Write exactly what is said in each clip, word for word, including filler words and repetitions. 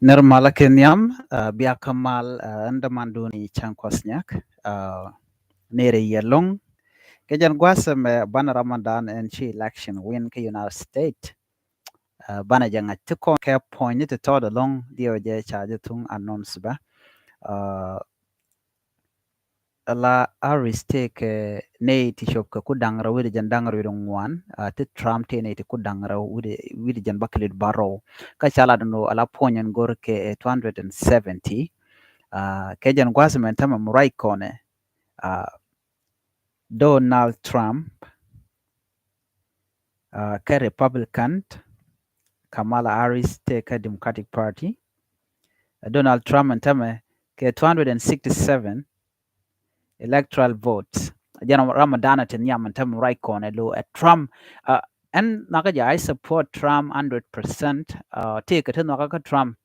Nir malä kɛ nhiam, uh, bia kä mal, uh, ɛn däman duni cäŋ kuɔth nyak, uh, nir yɛ loŋ. Kɛ jɛn gua̱a̱th ɛmɛ banɛ Ramadan ɛn ci election win kä United States. Uh, banɛ jɛ ŋa̱c ti kɔn kɛ puɔ̱ny ni ti tɔɔt ɛlɔ̱ŋ diɛ wä jɛ ca jɛ thuŋ announce bä. Uh, Ala Harris tëëkɛ nɛy ti cop kɛ ku da̱ŋ rɛw wi̱cdɛ jɛn da̱ŋ rɛw wi̱cdɛ ŋuan, a, ti Trump tëë nɛy ti ku da̱ŋ rɛw wi̱cdɛ, wi̱cdɛ jɛn bäkɛl wi̱cdɛ bärɔw. Kä ca lat ɛn ɣöö ala puɔ̱ny ɛn go̱r kɛ, eh, two hundred and seventy. A, kɛ jɛn gua̱a̱th mɛn tämɛ mi ruac kɔnɛ, a, Donald Trump, a, kɛ Republican, Kamala Harris tëë kɛ Democratic Party. A, Donald Trump ɛn tämɛ kɛ two hundred and sixty-seven electoral votes. Jɛn Ramadan a ti nhiam ɛn tämɛ ruac kɔnɛ lo ɛ Trump. A, ɛn nhɔakä jɛ, I support Trump hundred percent. A, tëëkɛ ti nhɔakä kä Trump.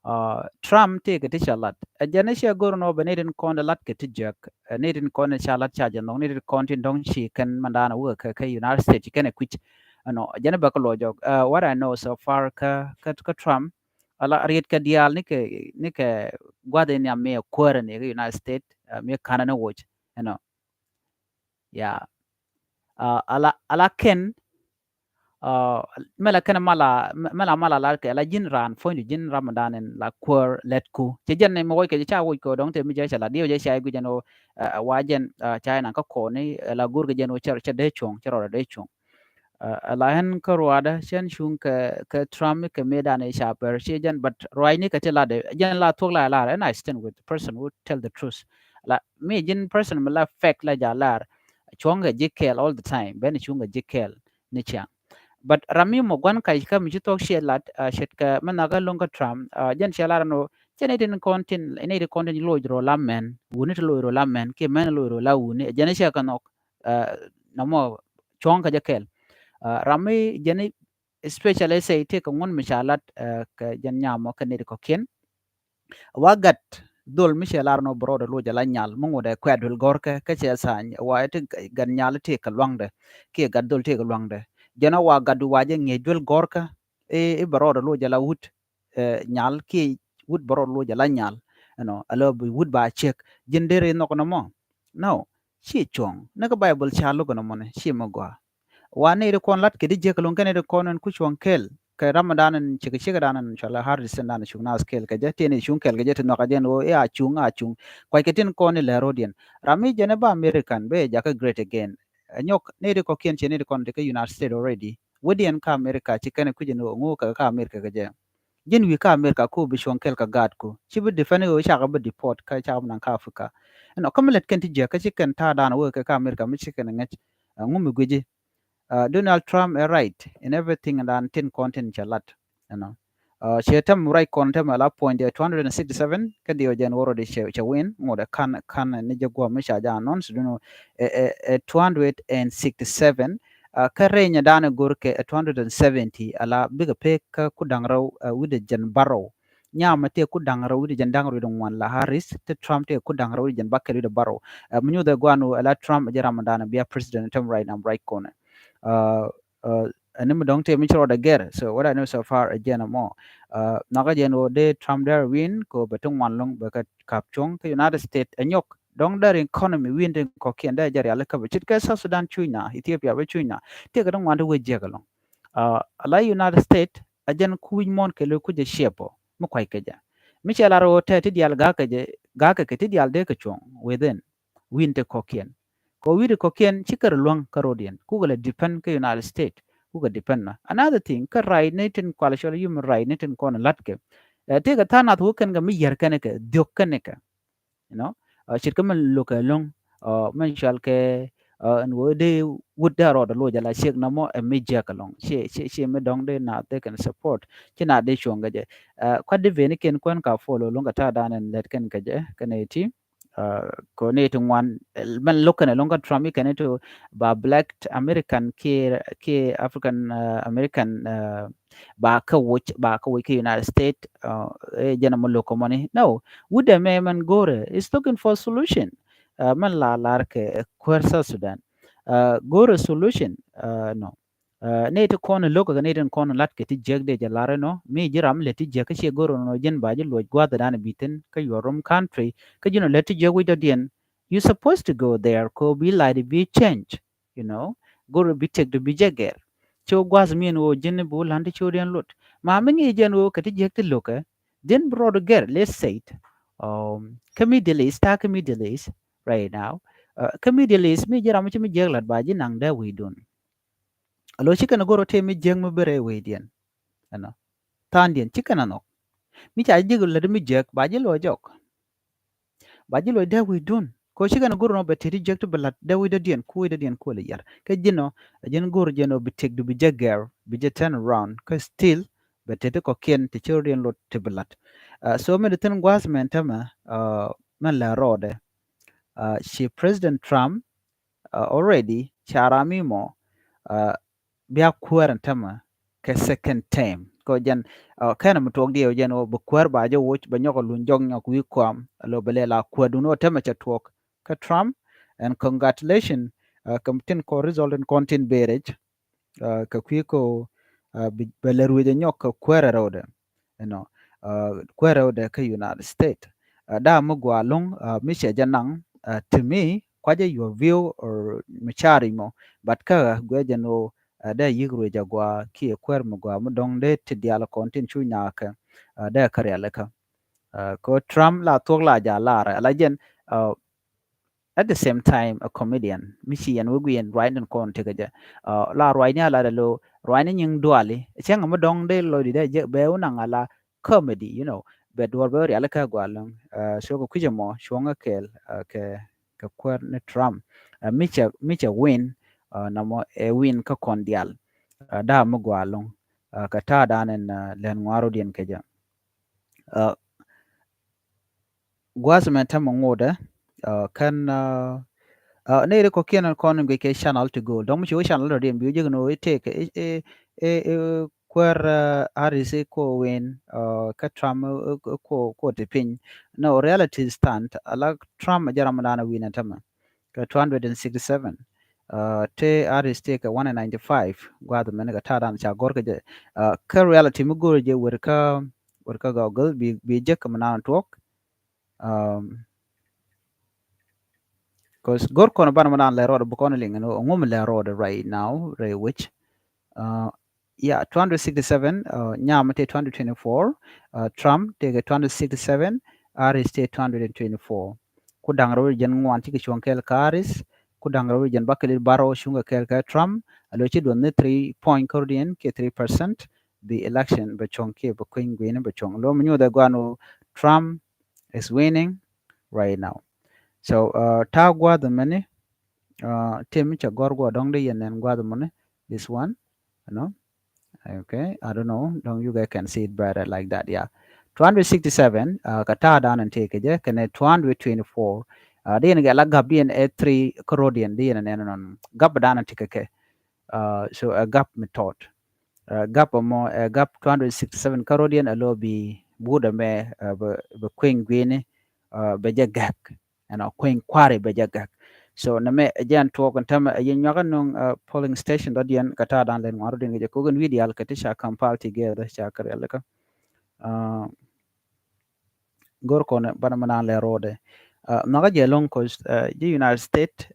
A, Trump tëëkɛ ti ca lat. Ɛ jɛn i̱ ciɛ go̱r nɔ bɛ ni tin kɔn lat kɛ ti jek. Ɛ ni tin kɔn ca lat ca jɛ nhɔk, ni tin kɔn tin dɔ̱ŋ ci kɛn mandan a wä kɛ, kɛ United States ci kɛn ɛ kui̱c. Ɛnɔ, jɛn bɛ kɛ lɔ jɔk. Ɛ, what I know so far kä, kä, kä Trump, ala riet kɛ diaal ni kɛ, ni kɛ gua̱th in nhiam mi ɛ kuäärä ni kɛ United States, ɛ, mi ka̱nä ni woc, you know. Yeah. A, ala, ala kɛn, a, mɛ la kɛn mala, mɛ la mala la kɛ, la ji̱n raan puɔ̱nydu, ji̱n Ramadan in la kuäär lɛt ku. Cɛ jɛn ni mɛ woc kɛ jɛ ca woc kɛ dɔ̱ŋ te mi jɛ ca la diɛ jɛ ca i̱ gui̱c jɛn ɣöö, a, wa jɛn, a, ca inan kä kɔni, a, la go̱r kɛ jɛn ɣöö cɛ, cɛ dee cuɔ̱ŋ, cɛ rɔɔdɛ dee cuɔ̱ŋ. A, la ɣän kä ruaadä cɛn cuŋ kɛ, kɛ Trump kɛ mëëdan i̱ ca pɛr ci jɛn, but ruacni kɛ ti latdɛ jɛn la thuɔ̱k la lar, and I stand with the person who tell the truth. La mi ji̱n person mi la fact la ja lar, cuɔ̱ŋ kɛ ji̱ kɛɛl all the time, ben cuŋ kɛ ji̱ kɛɛl ni ciaŋ. But ram mi mɔ gua̱n kac kä mi ci thuɔ̱k ciɛ lat, a, ce̱tkɛ mi nhɔakä lo̱ŋ kä Trump, a, jɛn ciɛ lar ɛn ɣöö cɛ ni tin kɔn tin, ni tin kɔn tin loc rɔ la mɛn, wuni ti loc rɔ la mɛn, kiɛ mɛn loc rɔ la wuni, jɛn ciɛ kɛ nhɔk, a, nɔmɔ cuɔ̱ŋ kɛ jɛ kɛɛl. A, ram mi jɛn i̱ especially say tëëkɛ ŋun mi ca lat, a, kɛ jɛn nyamɔ kɛ nɛy ti kɔ̱kiɛn. Wa gat dhol mi cɛ lar nɔ bɛ rɔɔdɛ loc ala nyal, mi ŋotdɛ kuɛ duel gɔ̱rkɛ, kä cɛ thany, wa ti gat nyal tëëkɛ luaŋdɛ, kiɛ gat dhol tëëkɛ luaŋdɛ. Jɛn ɔ wa gat du wa jɛ ŋi̱eec duel gɔ̱rkä, i̱, i̱ bɛ rɔɔdɛ loc ala wut, ɛ, nyal kiɛ wut bɛ rɔɔdɛ loc ala nyal. Ɛnɔ, ala bi wut ba ciek. Ji̱n deri nhɔk nɔmɔ. No, ci cuɔ̱ŋ. Ni kä Baibol ca lo̱k nɔmɔ ni, ci mɛ gɔaa. Wa nɛy ti kɔn lat kɛ di jiäk lo̱ŋ kɛn nɛy ti kɔn ɛn ku cuɔ̱ŋ kɛl. Kɛ Ramadan ɛn cikɛ cikɛ dan ɛn cualɛ Harris ɛn dan cuŋ nath kɛl kɛ jɛ, ti nɛy cuŋ kɛl kɛ jɛ ti nhɔk kɛ jɛ ɛn ɣöö i̱ a cuŋ, a cuŋ. Kuackɛ tin kɔn i̱ lɛ ro̱diɛn. Ram mi jɛn ɛ ba American, bɛ jakä great again. Ɛ nyɔk nɛy ti kɔ̱kiɛn ciɛ nɛy ti kɔn ti kä United States already. Wädiɛn kä America ci kɛn ɛ kui̱c ɛn ɣöö ŋu kɛ kä America kɛ jɛ. Ji̱n wi̱i̱ kä America ku bi cuɔ̱ŋ kɛl kɛ gaatku. Ci bi defend ɣöö cakɛ bi deport kä cakɛ bi naŋ kä Africa. Ɛnɔ kä mi lät kɛn ti jiäk kä ci kɛn ta̱a̱ dan wee kɛ kä America mi ci kɛn ŋäc. Ɛ ŋu mi guici. Ɛ, Donald Trump ɛ right in everything dan tin kɔn tin cɛ lat. Ɛnɔ. Ɛ, cɛ tɛm right kɔn tɛm ala puɔ̱ny dee two hundred and sixty-seven kä diɛ jɛn wä rɔ di cɛ, cɛ win ŋot ɛ kan, kan ni jɛ guɔm mi ca jɛ announce dun ɛ, ɛ, ɛ two hundred and sixty-seven. Ɛ, kä rɛy nyɛ dan ɛ go̱r kɛ ɛ two hundred and seventy ala bikɛ pek kä ku da̱ŋ rɛw, ɛ, wi̱dɛ jɛn bärɔw. Nyamɛ tëë ku da̱ŋ rɛw wi̱cdɛ jɛn da̱ŋ rɛw wi̱cdɛ ŋuan la Harris, ti Trump tëë ku da̱ŋ rɛw wi̱cdɛ jɛn bäkɛl wi̱cdɛ bärɔw. Ɛ, mi nyuthɛ guan wä ala Trump jɛ Ramadan bia president tɛm right now, right kɔnɛ. Ɛ, ɛ, ɛn mi dɔ̱ŋ tëë mi ci rɔɔdɛ gɛr. So what I know so far ɛ jɛn ɛmɔ. Ɛ, nhɔkä jɛn wä dee Trump dee win kɛ wä bɛ ti ŋuan lo̱ŋ bɛ kɛ kap cuɔ̱ŋ kä United States ɛ nyɔk. Dɔ̱ŋ dee economy win tin kɔ̱kiɛn dee jɛ riali kä bɛ cit kɛ South Sudan cuc na, Ethiopia bɛ cuc na. Tëë kɛ ti ŋuan ti wee jiɛk ɛlɔ̱ŋ. Ɛ, ala United States ɛ jɛn kui̱c muɔ̱ɔ̱n kɛ lo̱c kui̱c ɛ ciɛpɔ mi kuac kɛ jɛ. Mi cɛ lar ɣöö tɛt ti diaal ga̱a̱k kɛ jɛ, ga̱a̱k kɛ kɛ ti diaal dee kɛ cuɔ̱ŋ within wi̱i̱n ti kɔ̱kiɛn. Kɛ wi̱i̱ ti kɔ̱kiɛn ci kɛ rɛ luäŋ kä ro̱diɛn kukɛ lɛ depend kä United States kukɛ depend nɔ. Another thing kä right ni tin kual cɔl human right ni tin kɔn la̱tkɛ. Ɛ, tëëkɛ tha̱a̱ŋ nath wä kɛn kɛ mi yär kɛn kɛ dhiök kɛn kɛ. You know, ɛ, ce̱tkɛ min lo̱kɛ lo̱ŋ, ɛ, min cɔal kɛ, ɛ, ɛn ɣöö dee wut dee rɔɔdɛ loc ala ciek nɔmɔ ɛ mi jiäk ɛlɔ̱ŋ. Ciɛ, ciɛ, ciɛ mi dɔ̱ŋ dee naath dee kɛn support. Ci naath dee cuɔ̱ŋ kɛ jɛ. Ɛ, kuat di veni kiɛn kuɛn ka follow lo̱ŋ kɛ ta̱a̱ dan ɛn lɛt kɛn kɛ jɛ kɛn ɛ ti. Ɛ, kɛ ni ti ŋuan, ɛ, min lo̱k kɛn ɛlɔ̱ŋ kä Trump i̱ kɛn ni ti ba black American kiɛ, kiɛ African, ɛ, American, ɛ, ba kä woc, ba kä woc kä United States, ɛ, ɛ, jɛn a mɛ lo̱k kɛ mɔni. No, wut ɛmɛ mɛn go̱rɛ is looking for solution. Ɛ, mɛn la lar kɛ, ɛ, kuäär South Sudan. Ɛ, go̱rɛ solution, ɛ, no. Nɛy ti kɔn lo̱k kɛ nɛy ti kɔn lat kɛ ti jiäk dee jɛ lar inɔ mi ji̱ ram lɛ ti jiäk kä ciɛ go̱r inɔ ji̱n ba ji̱ luɔc gua̱th dan bi thi̱n kä your own country kä ji̱n lɛ ti jiäk wi̱c dɔ̱diɛn. You supposed to go there kɛ bi life bi change, you know, go̱r bi tiɛk du bi jɛ gɛr. Ci wä gua̱th min wä ji̱n bi wä lan ti ci wä diɛn luɔt ma mi ŋi̱i̱c jɛn wä kɛ ti jiäk ti lo̱kɛ. Ji̱n bi rɔɔd gɛr, let's say it, kä Middle East, ta̱a̱ kä Middle East right now. Kä Middle East mi ji̱ ram ci mi jiäk lat ba ji̱ naŋ dee wi̱i̱ dun. Alo ci kɛn a go̱r a tëë mi jiäk mi bɛ rɛy wecdiɛn. Ɛnɔ tha̱a̱ŋdiɛn ci kɛn a nhɔk. Mi ca ji̱ jiäk lät mi jiäk ba ji̱ luɔc jɔk. Ba ji̱ luɔc dee wi̱i̱ dun kɛ ci kɛn a go̱r nɔ bɛ tëë ti jiäk ti bi la̱t dee wi̱i̱ dɔ̱diɛn ku wi̱i̱ dɔ̱diɛn ku lɛ yar kä ji̱n nɔ. Ji̱n go̱r jɛn nɔ bi tëk du bi jɛ gɛr bi jɛ turn around kä still bɛ tëë ti kɔkiɛn ti ci rɔ̱diɛn luɔt ti bi la̱t. So mi di thi̱n gua̱a̱th mɛn tämɛ mɛn lɛ rɔɔdɛ ci President Trump already ca ram mi mɔ bia kuäär ɛn tämɛ kɛ second term kɛ jɛn kɛn mi tuɔk diɛ jɛn wä bi kuäär ba jɛ woc bɛ nyɔk a luny jɔk nyɔk wi̱i̱ kuam a lo bɛ lɛ la kuäär dun wä tämɛ cɛ tuɔk kä Trump. And congratulation kɛ tin kɔ result in kɔn tin berec kɛ kui̱ kɔ bɛ lɛ ruec a nyɔk kɛ kuäär a rɛwdɛ. Ɛnɔ kuäär rɛwdɛ kä United States. Daa mi gua loŋ mi cɛ jɛ naŋ ti mi kuacɛ your view or mi cari mɔ but kä guɛ jɛ no dee yik ruec a gua kiɛ kuäär mi gua mi dɔŋ dee ti dial kɔn tin cu nyakɛ dee kä rialikä. Kɛ Trump la thuɔk la ja lar ala jɛn at the same time a comedian mi ci yɛn wek wi̱i̱ yɛn ruacni kɔn tekɛ jɛ. La ruacni a lat alo ruacni nyiŋ duali cäŋ mi dɔŋ dee lɔcdi dee jɛ bɛ wä naŋ ala comedy, you know, bɛ duɔr bɛ wä rialikä gual. So kɛ kui̱cɛ mɔ cuɔ̱ŋä kɛɛl kɛ kɛ kuäär ni Trump mi cɛ mi cɛ win. Namɔ ɛ win kä kɔn dial. Daa mi gual loŋ kɛ ta̱a̱ dan in lɛn ŋuaru diɛn kɛ jɛ. Gua̱a̱th mɛn tämɛ ŋotdɛ kɛn nɛy ri kɔ̱kiɛn kɔn in guic kɛ channel ti go̱o̱l dɔ̱ŋ mi ci wä channel rɔ diɛn bi wä jek ni wä itek i kuäär Harris i ko win kä Trump ko ti piny. No, reality stand ala Trump a jɛ ram dan a win a tämɛ kɛ two hundred and sixty seven. Te Harris te kɛ one ninety five gua̱a̱th mɛn kɛ ta̱a̱ dan ca gɔr kɛ jɛ. Kä reality mi go̱o̱r jɛ wer kä wer kä gɔgäl bi jek kɛ mi nan tuɔk. Cause go̱r kɔn ban mi nan lɛ rɔɔd bi kɔn liŋ ni ŋum lɛ rɔɔd right now rɛ which. Yeah, two hundred sixty seven nyam te twenty twenty four. Trump te kɛ two hundred sixty seven. Harris te two hundred and twenty four. Ku da̱ŋ rɛw jɛn ŋuan ti kɛ cuɔ̱ŋ kɛɛl kä Harris. Ku da̱ŋ rɛw jɛn bakɛ lit barɔw cuŋ kɛ kɛɛl kä Trump a lo ci duɔth ni three point kärdiɛn kiɛ three percent. Bi election bɛ cuɔ̱ŋ kiɛ bɛ kui̱ny gui̱ni bɛ cuɔ̱ŋ lo mi nyuuth ɛ guan wä Trump is winning right now. So ta̱a̱ gua̱a̱th mɛni ti mi cɛ gɔr guɔ dɔ̱ŋ di yɛn nɛn gua̱a̱th mɛni this one. You know. Okay, I don't know. Don't you guys can see it better like that? Yeah. Two hundred sixty seven kɛ ta̱a̱ dan in ti kɛ jɛ kɛnɛ two hundred twenty four. Di yɛn gɛ la gap di yɛn ɛ three kärdiɛn di yɛn nɛn nɔn gap dan in ti kɛ kɛ. So ɛ gap mi tɔt. Gap mɔ ɛ gap two hundred sixty seven kärdiɛn a lo bi budɛ mɛ bɛ kui̱ny gui̱ni bɛ jɛ gɛk. Ɛn a kueny kuari bɛ jɛ gɛk. So nɛ mɛ ɛ jɛn tuɔk in tämɛ ɛ yɛ nyuak in nuŋ polling station dɔ̱diɛn kɛ ta̱a̱ dan lɛn ŋuan rɔ̱diɛn kɛ jɛ kokin wi̱i̱ diaal kɛ ti ca compile together ca kɛ rialikä. Go̱r kɔn banɛ mi nan lɛ ro̱o̱dɛ. Nhɔkä jɛ lo̱ŋ kɔ ji̱ United States.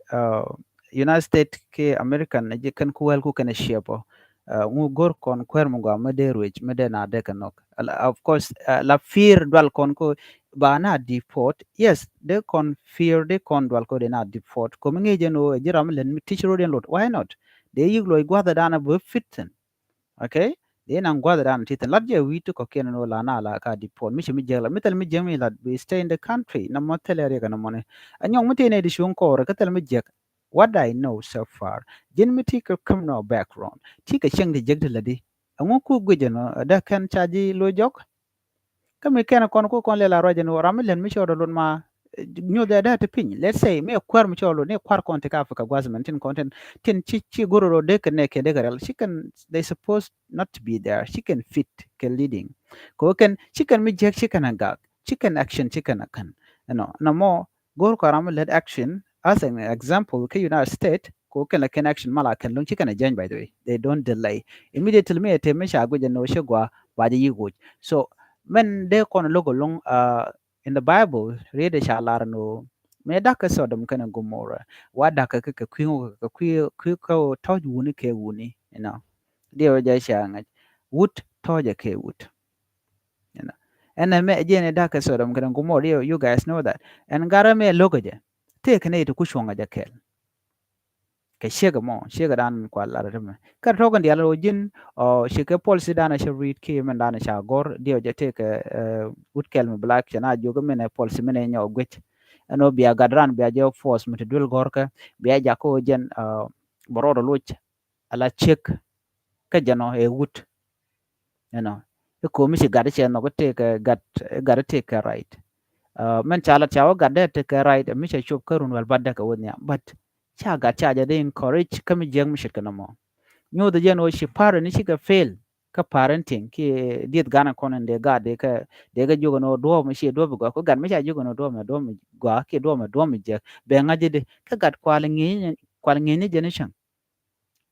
United States kɛ American ji̱ kɛn ku wɛl ku kɛn ɛ ciɛpɔ. Ŋu go̱r kɔn kuɛr mi gɔaa mi dee ruec mi dee na dee kɛ nhɔk. Of course la fear dual kɔn ko ba na deport. Yes, dee kɔn fear dee kɔn dual ko dee na deport. Ko mi ŋi̱i̱c ɛn ɣöö ɛ ji̱ ram mi lät mi tic ro̱diɛn lot. Why not? Dee yi̱k luɔc gua̱thɛ dan a bä fit thi̱n. Okay. Dee naŋ gua̱thɛ dan a ti thi̱n lat jɛ wi̱i̱ ti kɔ̱kiɛn ɛn ɣöö la na la ka deport mi ci mi jiäk la mi thil mi jiäk mi lat bi stay in the country. Na mɔ thil ɛ riɛk ɛn mɔni. Ɛ nyɔk mi tëë nɛy di cuŋ kɔɔrɛ kä thil mi jiäk. What I know so far, ji̱n mi ti kɛ criminal background ti kɛ cieŋ ti jek ti lätdi. Ɛŋu ku guic ɛn ɛ dee kɛn ca ji̱ lo̱c jɔk? Kä mi kɛn kɔn ku kɔn lɛl a ruac ɛn ɣöö ram mi lät mi cɔɔd ɛ lot ma nyuth ɛ dee ti piny. Let's say mi ɛ kuäär mi cɔɔd lot ni ɛ kua̱r kɔn ti ka Africa gua̱th mɛn tin kɔn tin tin ci ci go̱r ɛ rɔ dee kɛ nɛ kɛ dee kɛ rɛl ci kɛn they supposed not to be there. Ci kɛn fit kɛ leading kɛ ɣöö kɛn ci kɛn mi jiäk ci kɛn ɛ gak ci kɛn action ci kɛn ɛ kɛn. Ɛnɔ nɔmɔ go̱r kɔ ram mi lät action as an example kä United States. kɛ kɛn la kɛn action mal a kɛn loŋ ci kɛn a jɛny, by the way. They don't delay. Immediately mi ɛ te mi ca guic ɛn ɣöö ci gua ba jɛ yi̱k woc. So mɛn dee kɔn lo̱k ɛlɔ̱ŋ, uh, in the Bible, riet ɛ ca lar ɛn ɣöö mëë da̱k kä Sodom kɛnɛ Gomorrah, wa da̱k kä kɛ kui̱ ŋɔ, kɛ kui̱, kui̱ kä tɔ̱ɔ̱c wuni kɛ wuni, you know. Diɛ wä jɛ ca ŋäc wut tɔ̱ɔ̱cɛ kɛ wut. You know. Ɛn ɛ mɛ jiɛn ɛ da̱k kä Sodom kɛnɛ Gomorrah, you, you guys know that. Ɛn garɛ mɛ lo̱k ɛ jɛ tëë kɛnɛ it ku cuɔ̱ŋ ɛ jɛ kɛɛl. Kɛ ciek ɛmɔ, ciek ɛ dan kual lar ɛ mɛ. Kä tɔ̱ kɛn diaal ɛ ɣöö ji̱n, ɔ, ci kɛ policy dan ɛ cɛ ri̱t kiɛ mɛn dan ɛ ca gɔ̱r, diɛ wä jɛ tëë kɛ, eh, wut kɛl mi black cɛ na jiök min ɛ policy min ɛ nyɔk guic. Ɛn ɣöö bia gat ran bia jɛ force mi ti duel gɔ̱rkɛ, bia jak kä ɣöö jɛn, uh, bɛ rɔɔdɛ loc ala ciek kä jɛn ɔ ɛ wut. You know, i̱ ko̱mi ci gat i̱ cɛ nhɔk i̱ tëëkɛ gat, i̱ gat i̱ tëëkɛ right. Uh, mɛn ca lat ca wä gat dee tëëkɛ right, mi cɛ cop kä run wäl bat dee kɛ wä nhiam. But ca gat ca jɛ dee encourage kä mi jiäk mi ce̱tkɛ nɔmɔ. Nyoth jɛn ɣöö ci parent i̱ cikɛ fail kä parenting kiɛ dieth gan kɔn in dee gat dee kɛ, dee kɛ jiök ɛn ɣöö duɔ̱ɔ̱p mi ciɛ duɔ̱ɔ̱p i̱ gɔaa. Kä gat mi ca jiök ɛn ɣöö duɔ̱ɔ̱p mi duɔ̱ɔ̱p mi gɔaa kiɛ duɔ̱ɔ̱p mi duɔ̱ɔ̱p mi jiäk, bɛ ŋa̱c i̱di kä gat kual ŋi̱i̱c, kual ŋi̱i̱c ni jɛn i̱ cäŋ.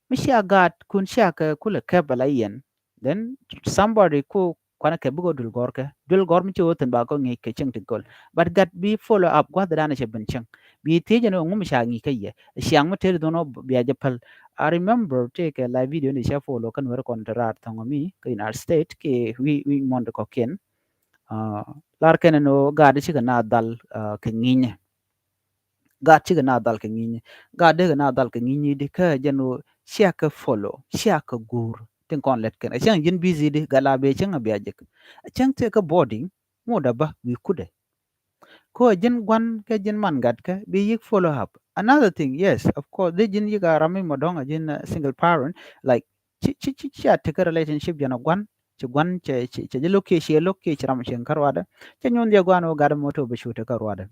Mi cia gaat kun cia kɛ kulɛ kɛp ala yɛn. Then somebody ku kuanɛ kɛ bikɛ duel gɔrkɛ. Duel gɔr mi ci wä thin ba kɔ ŋi̱i̱c kɛ cieŋ ti gol. But gat bi follow up gua̱th dan cɛ ben cieŋ. Bi thiec ɛn ŋu mi ca ŋi̱i̱c kä yɛ. Ciaŋ mi tëë dhon ɔ bia jɛ päl. I remember tëë kɛ live video ni cɛ follow kä Nuɛr kɔn te raar thɔŋ mi kä United States kɛ wi̱i̱, wi̱i̱ muɔ̱n ti kɔ̱kiɛn. Ah, lar kɛn ɛn ɣöö gaat cikɛ na dhal, ah, kɛ ŋi̱i̱nyɛ. Gaat cikɛ na dhal kɛ ŋi̱i̱nyɛ. Gaat dee kɛ na dhal kɛ ŋi̱i̱nyɛ di kä jɛn ɣöö cia kɛ follow, cia kɛ guur. Tin kɔn lɛt kɛn. A cäŋ ji̱n busy di gat la bee cäŋ a bia jek. A cäŋ tëë kä boarding ŋot a bä wi̱i̱ kudɛ. Kä ji̱n gua̱n kɛ ji̱n man gat kɛ bi yi̱k follow up. Another thing, yes, of course, dee ji̱n yi̱k a ram mi mɔ dɔ̱ŋ a ji̱n, uh, single parent, like, ci, ci, ci, ci a tekɛ relationship jɛn a gua̱n, ci gua̱n cɛ, cɛ, cɛ ji̱ lo̱k kiɛ ciɛ lo̱k kiɛ ci ram cieŋ kä ruadɛ. Cɛ nyuun dhiɛ gua̱n wä gat mɔ to̱ bi cu tekɛ ruadɛ.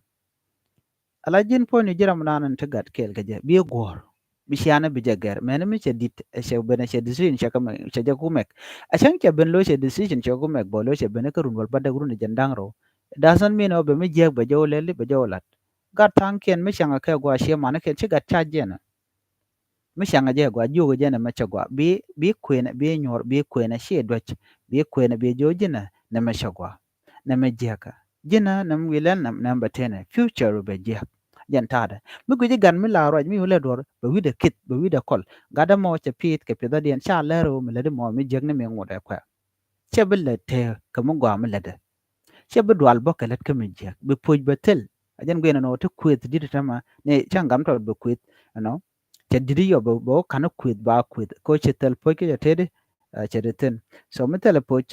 Ala ji̱n puɔ̱ny ni ji̱ ram naan in te gat kɛɛl kɛ jɛ bi guɔ̱ɔ̱r. Bi cianɛ bi jɛ gɛr mɛni mi cɛ di̱t ɛ cɛ ben ɛ cɛ decision cɛ kä mɛ cɛ jɛ ku mɛk. A cäŋ cɛ ben lo̱ cɛ decision cɛ ku mɛk bä lo̱ cɛ ben kä run wäl bädäk run ɛ jɛn da̱ŋ rɛw. It doesn't mean ɔ bɛ mi jiɛk bɛ jɛ wä lɛli bɛ jɛ wä lat. Gat tha̱a̱ŋkiɛn mi cäŋ ɛ kɛ gua̱a̱ ciɛ manikiɛn ci gat ca jiɛn ɛ. Mi cäŋ ɛ jɛ gua̱a̱ jiök ɛ jɛn ɛ mɛ cɛ gua̱a̱ bi, bi kuënɛ bi nyuɔr bi kuënɛ ci duäc. Bi kuënɛ bi jiök ji̱n ɛ nɛ mɛ cɛ gua̱a̱. Nɛ mɛ jiäkä. Ji̱n ɛ nɛ mɛ wi̱i̱ lɛl nɛ mɛ bɛ tenɛ. Future bɛ jiäk. Jɛn ta̱a̱dɛ. Mi gui̱ci gat mi la ruac mi wulɛ duɔr bɛ wi̱dɛ kith bɛ wi̱dɛ kɔl. Gat dɛ mɔ cɛ pi̱i̱th kɛ pi̱thädiɛn ca lɛr ɣöö mi lätdi mɔ mi jiäk ni mi ŋuɔ̱t ɛ kuɛ. Cɛ bi lät tëë kɛ mi gɔaa mi lätdɛ. Cɛ bi dual bä kɛ lät kä mi jiäk bi puc bɛ thil. A jɛn guiɛn ɛnɔ ti kuëth di̱t tɛmɛ ni cäŋ gam tɔt bɛ kuëth ɛnɔ. Cɛ di̱t yɔ bɛ bɛ wä ka̱n kuëth ba kuëth kä cɛ thil puc kä cɛ tëëdi. Cɛ di thin so mi thil puc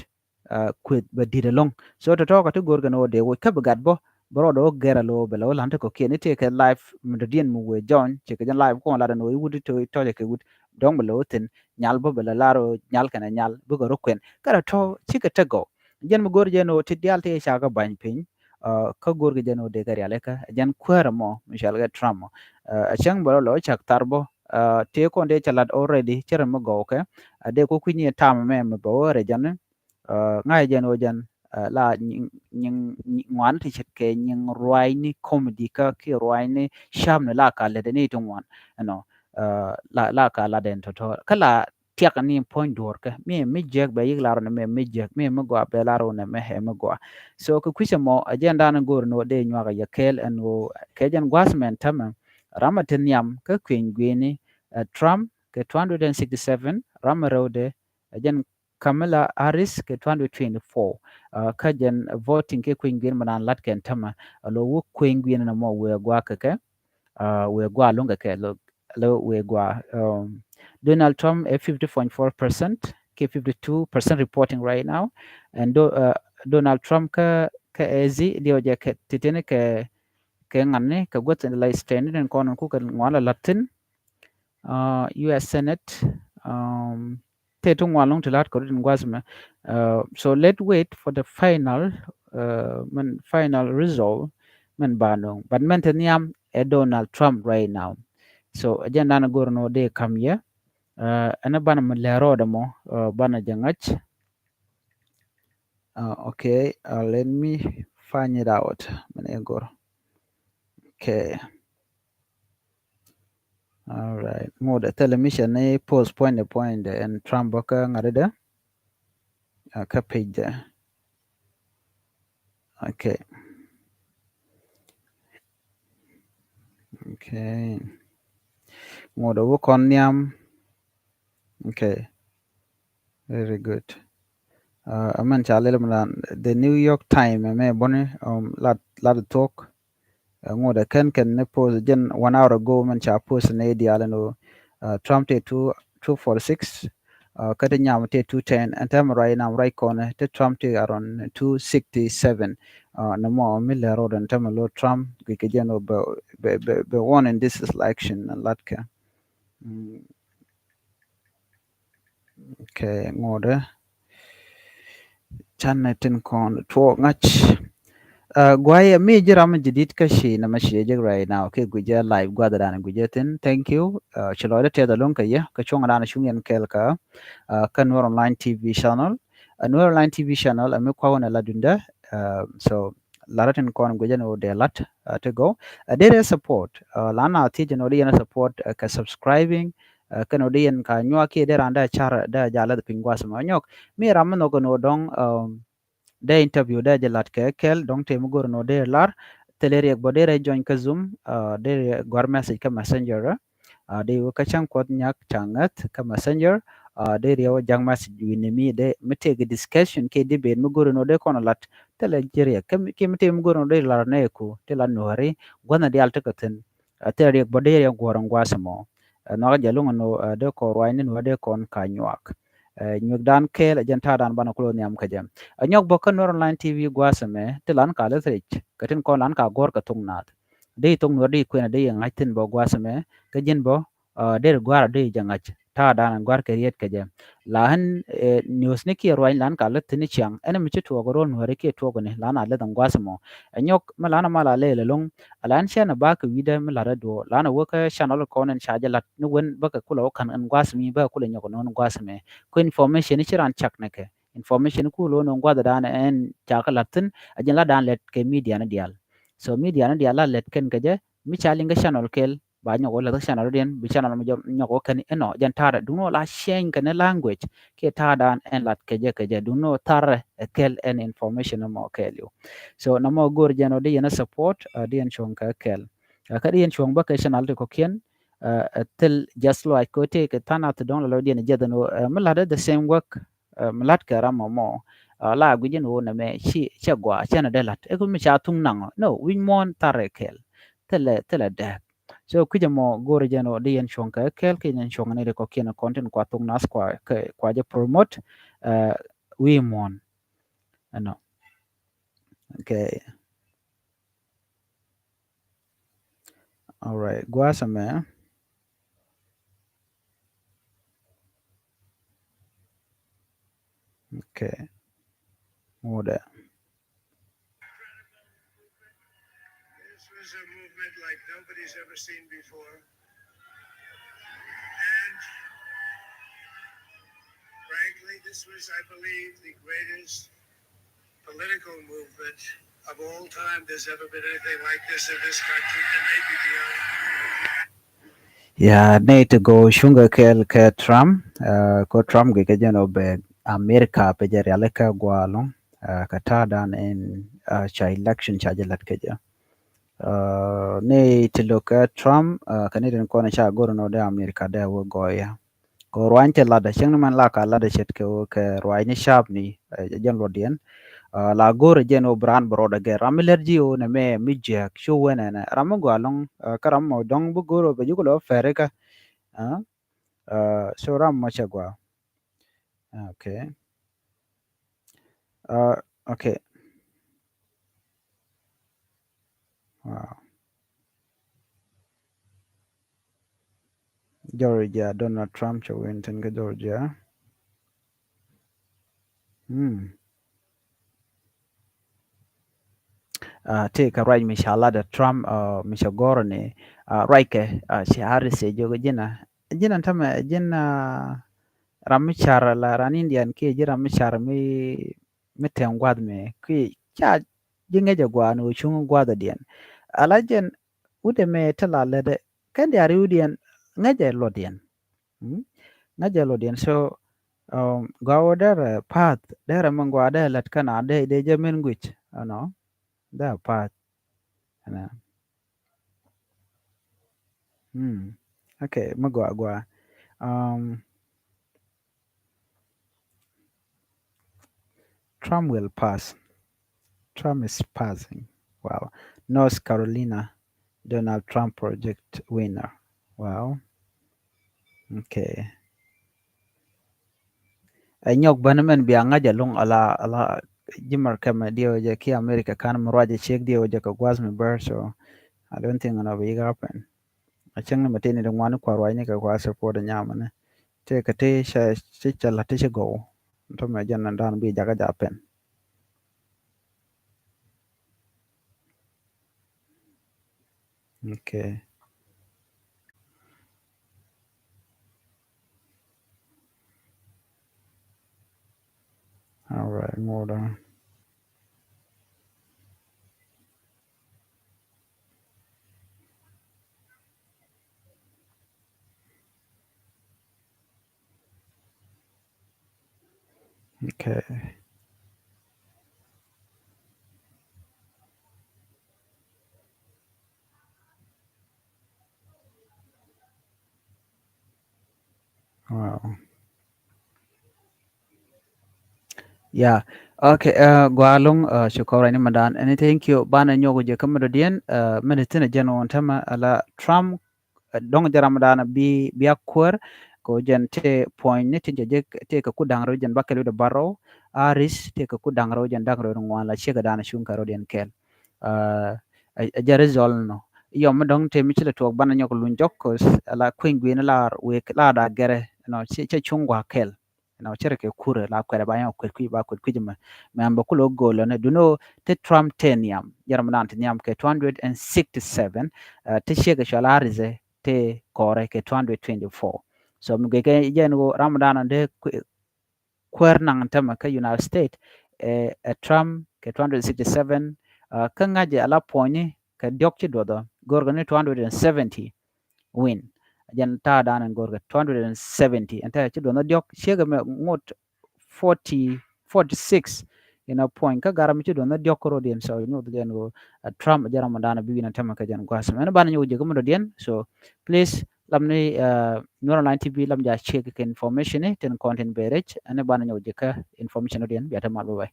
kuëth bɛ di̱t ɛlɔ̱ŋ. So tɔ̱tɔ̱ kä ti go̱o̱r kɛn ɣöö dee woc kä bi gat bä bɛ rɔɔdɛ wä gɛr alo bɛ lɛ wä la̱n ti kɔ̱kiɛn i̱ tëëkɛ live mi dɔ̱diɛn mi wëë jɔny cɛ kɛ jɛn live kɔn lat ɛn ɣöö i̱ wut i̱ tɔ̱ i̱ tɔ̱cɛ kɛ wut. Dɔ̱ŋ bɛ lo̱ thi̱n nyal bä bɛ lɛ lar nyal kɛnɛ nyal bikɛ rɔ kuɛn kɛ rɔ tɔ̱ cikɛ tek gɔw. Jɛn mi go̱r jɛn ɣöö ti diaal ti ca kɛ ba̱ny piny. Kä go̱r kɛ jɛn ɣöö dee kɛ rialikä jɛn kuäärä mɔ mi cɔal kɛ Trump mɔ. Ɛ cäŋ bä lɔ lɔ cak thar bä. Tëë kɔn dee cɛ lat already cɛ rɛ mi gɔw kɛ. Dee ku kui̱ny i̱ tam mɛ mi bä wä rɛ jɛn. Ŋa̱c jɛn ɣöö jɛn la nyiŋ ŋuan ti ce̱tkɛ nyiŋ ruaacni comedy kä kiɛ ruaacni capni la ka lätdɛ ni ti ŋuan. Ɛnɔ la la ka latdɛ ɛn tɔ̱tɔ̱ kä la tiak ni puɔ̱ny duɔ̱ɔ̱rkɛ mi mi jiäk bɛ yik lar ni mɛ mi jiäk mi mi gɔaa bɛ lar wunɛ mɛ ɛ mi gɔaa. So kɛ kui̱cä mɔ ɛ jɛn dan go̱o̱r ni wä dee nyuak ɛ yɛ kɛɛl ɛn ɣöö kɛ jɛn gua̱a̱th mɛn tämɛ. Ram ɛ ti nhiam kä kui̱ny gui̱ni ɛ Trump kɛ two hundred and sixty seven. Ram ɛ rɛwdɛ ɛ jɛn Kamala Harris kɛ two hundred twenty-four. Kä jɛn voting kɛ kui̱ny gui̱n mi naan lat kɛn tämɛ. Lo wä kui̱ny gui̱n nɔmɔ wëë gua̱a̱ kɛ kɛ wëë gua̱a̱ luŋ kɛ kɛ lo wëë gua̱a̱. Donald Trump ɛ fifty point four percent kɛ fifty two percent reporting right now. And Donald Trump kä kä ɛ zi diɔ jɛ kɛ titini kɛ kɛ ŋani kɛ guäth in la stand in kɔn ku kɛ ŋuan la lat thin. U S Senate tëë ti ŋuan lɔŋ ti la̱t kɛ rut in gua̱th mɛ. So let wait for the final, mɛn final result mɛn ba nöŋ but mɛn ti nhiam ɛ Donald Trump right now. So ɛ jɛn dan go̱r nɔ dee kam yɛ. Ɛn banɛ mi lɛ rɔɔdɛ mɔ banɛ jɛ ŋa̱c. Okay, let me find it out. Mɛn ɛ go̱r. Okay. All right. Ŋot ɛ thilɛ mi cɛ ni post puɔ̱nydɛ puɔ̱nydɛ ɛn Trump bä kä ŋa̱t dɛ. Kä page dɛ. Okay. Okay. Ŋot ɛ wä kɔn nhiam. Okay. Very good. Ɛ mɛn ca lɛl mi dan The New York Times ɛmɛ buni lat lat thuɔ̱k. Ŋot ɛ kɛn kɛn ni post jɛn one hour ago mɛn ca post ni diaal ni wä Trump tɛ two two forty six. Kä ti nyam tɛ two ten ɛn tɛmɛ ruac nam ruac kɔn ti Trump tɛ around two sixty seven. Ni mɔ mi lɛ rot ɛn tɛmɛ lo Trump gui kɛ jɛn wä bɛ bɛ bɛ won in this election lat kɛ. Okay, ŋot ɛ. Canɛ tin kɔn tuɔɔk ŋa̱c. Guayɛ mi ji̱ ram mi ji̱ dit kä ci nɛ mɛ ci jɛ jek right now kɛ guijɛ live gua̱dhɛ dan guijɛ thin. Thank you. Ci lɔcdä tiɛth aloŋ kɛ yɛ kɛ cuɔ̱ŋ dan cuŋ yɛn kɛɛl kä kä Nuer Online T V channel. Nuer Online T V channel ɛ mi kua̱wä nɛ la dundä. So lat tin kɔn guijɛ ni wä dee lat ti gɔw. Dee rɛ support lan a thiec ni wä di yɛn support kɛ subscribing. Kɛn wä di yɛn ka nyuak kiɛ dee ran dee car dee ja lɛth piny gua̱th mɔ nyɔk mi ram mi nhɔk ni wä dɔŋ. Dee interview dee jɛ lat kɛ kɛl dɔŋ tëë mi go̱r ni wä dee lar thilɛ riɛk bä dee rɛ join kä Zoom. Dee rɛ guar message kä Messenger. Dee wä kä cäŋ kuɔth nyak ca ŋäth kä Messenger. Dee riɛw jak message wi̱ni mi dee mi tëë kɛ discussion kiɛ debate mi go̱r ni wä dee kɔn lat thilɛ jɛ riɛk kiɛ mi tëë mi go̱r ni wä dee lar nɛ ku ti lat nuɔ̱ri gua̱n diaal ti kɛ thin. Thilɛ riɛk bä dee riɛk guɔ̱r in gua̱a̱th ɛmɔ. Nhɔakä jɛ luŋ ɛn ɣöö dee kɔn ruaacni nuɔ̱ɔ̱r dee kɔn ka nyuak. Nyuek dan kɛɛl ɛ jɛn ta̱a̱ dan banɛ kulɛ nhiam kä jɛ. Ɛ nyɔk bä kä Nuer Online T V gua̱a̱th ɛmɛ ti lan ka leth rɛc kɛ tin kɔn lan ka guɔ̱r kɛ thok naath. Dee thok nuɔ̱ɔ̱r dee kuɛn dee ŋa̱c thi̱n bä gua̱a̱th ɛmɛ kä ji̱n bä dee gua̱a̱r dee jɛ ŋa̱c ta̱a̱ dan gua̱a̱r kɛ riet kɛ jɛ. La ɣän news ni kiɛ ruac lan ka leth thi̱n ciaŋ ɛn mi ci tuɔɔk ro̱l nuɔ̱ɔ̱ri kiɛ tuɔɔk ni lan a leth ɛn gua̱a̱th ɛmɔ. Ɛ nyɔk mi lan a mal a lɛɛl ɛlɔ̱ŋ. Ala ɛn cɛn ɛ bakɛ wi̱dɛ mi la̱t ɛ duɔ̱ɔ̱r lan ɛ wä kä channel kɔn ɛn ca jɛ la̱t ni wen bäkɛ kulɛ wä ka̱n ɛn gua̱a̱th mi bäkɛ kulɛ nyɔk ɛn ɣän gua̱a̱th mi. Kä information i̱ ci ran cak nɛ kɛ information i̱ kulɛ wä ni ɣän gua̱a̱th ɛ dan ɛn ca kɛ la̱t thi̱n. Ɛ jɛn la dan lɛt kɛ media ni diaal. So media ni diaal la lɛt kɛn kɛ jɛ mi ca liŋ kä channel kɛl ba nyɔk wä la̱th kä channel diɛn bi channel mi nyɔk wä kɛn inɔ jɛn ta̱a̱ duŋni wä la change kɛn language kiɛ ta̱a̱ dan ɛn lat kɛ jɛ kɛ jɛ duŋni wä thar ɛ kɛl ɛn information mɔ kɛɛliw. So nɔmɔ go̱o̱r jɛn wä di yɛn support di yɛn cuɔ̱ŋ kɛ kɛl. Kä di yɛn cuɔ̱ŋ bä kɛ channel ti kɔ̱kiɛn ɛ thil just like kɛ tëë kɛ tha̱a̱ŋ nath dɔ̱ŋ la lɔ di yɛn jiɛth ɛn wä mi la̱t the same work. Mi la̱t kɛ ram mɔ mɔ la guic ɛn wä nɛmɛ ci cɛ gɔaa cɛn dee la̱t ɛ mi ca thuŋ naŋ no wi̱c muɔ̱ɔ̱n thar ɛ kɛl. Thilɛ thilɛ dɛɛk. So kui̱c ɛmɔ go̱o̱r jɛn wä di yɛn cuɔ̱ŋ kɛ kɛl kɛ yɛn cuɔ̱ŋ ni ri kɔ̱kiɛn kɔn tin kua thok nath kua kɛ kua jɛ promote. Wi̱i̱ muɔ̱ɔ̱n ɛnɔ. Okay. All right. Gua̱a̱th ɛmɛ. Okay. Ŋot ɛ. This was a movement like nobody's ever seen before. And frankly, this was, I believe, the greatest political movement of all time. There's ever been anything like this in this country and maybe beyond. Ya nɛy ti go̱o̱r cuŋkɛ kɛɛl kɛ Trump. Kä Trump gɛ kɛ jɛn ɔ bɛ America pɛ jɛ rialikä gua̱a̱ ɛlɔ̱ŋ. Kɛ ta̱a̱ dan in ca election ca jɛ la̱t kɛ jɛ. Nɛy ti lo̱k kɛ Trump kɛ ni tin kɔn ca go̱r nɔ dee America dee wä gɔɔyä. Kɛ ruany cɛ latdä cäŋ ni mɛn la ka latdä ce̱tkɛ wä kɛ ruany ni ca̱a̱pni. Jɛn luɔtdiɛn la go̱o̱rɛ jɛn wä bi raan bi rɔɔdɛ gɛr ram mi lɛt ji̱ wä nɛ mɛ mi jiääk cu wä nɛnɛ ram mi gɔaa lɔ̱ŋ. Kä ram mɔ dɔ̱ŋ bi go̱o̱r wä bɛ ji̱ kulɛ wä pɛrikä. So ram mɔ cɛ gɔaa. Okay. Okay. Wow. Georgia, Donald Trump cɛ win tin kä Georgia. Hmm. Ti kɛ ruac mi ca lat ɛ Trump mi cɛ gɔr ni ruac kɛ ci Harris cɛ jiök ji̱n a ji̱n a tämɛ ji̱n a ram mi car la ran Indian kiɛ ji̱ ram mi car mi mi tɛŋ gua̱th mi kiɛ ca ji̱ ŋäcɛ gua̱a̱n wä cuŋ gua̱th diɛn. Ala jɛn wut ɛmɛ ti la lät ɛ kɛn diaar iwut diɛn. ŋäcɛ luɔtdiɛn. Mm? Ŋäcɛ luɔtdiɛn. So, um, gɔaa wä derɛ path, derɛ min gɔaa derɛ lät kä na dee, dee jɛ min guic, you know. Derɛ path. You know. Mm. Okay, mi gɔaa gɔaa. Um, Trump will pass. Trump is passing. Wow. North Carolina, Donald Trump project winner. Wow. Okay. Ɛ nyɔk bäni mɛn bia ŋa̱c ɛlɔ̱ŋ ala, ala ji̱ mɛr kɛmɛ diɛw jɛ ki America kan mi ruac ɛ ciek diɛw jɛ kɛ gua̱th mi bär, so I don't think ɛn ɔ bi yi̱k happen. A cäŋ ni mɛ tini di ŋuani kua ruacni kɛ kua support nyamani. Tëë kɛ ti cɛ, ti cɛ la ti ci gɔw. Tɔmɛ jɛn ni dan bi jakä ja pɛn. Okay. All right, hold on. Okay. Wow. Yeah. Okay, uh, gua lung, uh, shukura ni madan. And thank you. Bana nyogo je kamado dien, uh, mene tene jeno on tama ala Trump, uh, dong jara madana bi, bi a kuer, ko jen te point ni tin je je te ka kudang ro jen bakelu de baro, Harris te ka kudang ro jen dang ro ngwan la chega dana shun ka ro dien kel. Uh, a, a jara zol no. Yom dong te mi chile tuok bana nyok lun jok, 'cause ala kwin gwin la wek la da gere, no, che, che chungwa kel. Ɛn ɔ cɛ rɛ kɛ kurɛ la kuɛrɛ ba yɛn kuɛt kui̱ ba kuɛt kui̱ mɛ. Mɛ an bɛ kulɛ go̱o̱l ɛn ɛ dunɔ te Trump te nhiam. Jɛ Ramadan te nhiam kɛ two hundred and sixty seven. Te ciek kɛ cual Harris te kɔrɛ kɛ two hundred twenty four. So mi gɛ kɛ jɛn ɣöö Ramadan ɔ dee kuɛɛr naŋ tämɛ kä United States ɛ Trump kɛ two hundred sixty seven. Kä ŋa̱c ala puɔ̱nyni kɛ diɔ̱k ci duɔth ɔ go̱o̱r kɛ ni two hundred and seventy win. Jɛn ta̱a̱ dan in go̱o̱r kɛ two hundred and seventy. Ɛn tɛ ci duɔth ni diɔ̱k ciek ɛmɛ ŋot forty, forty six. Inɔ puɔ̱ny kä gar mi ci duɔth ni diɔ̱k kä rot in. So nyuth jɛn ɣöö Trump jɛ Ramadan bi win ɛn tämɛ kä jɛn gua̱a̱th ɛmɛ. Ɛn banɛ nyuth jɛ kä mi dɔ̱diɛn. So please lam ni Nuer Online T V lam ja ciek kɛ information ni tin kɔn tin bɛ rɛc. Ɛn banɛ nyuth jɛ kä information dɔ̱diɛn bia te mal, bye bye.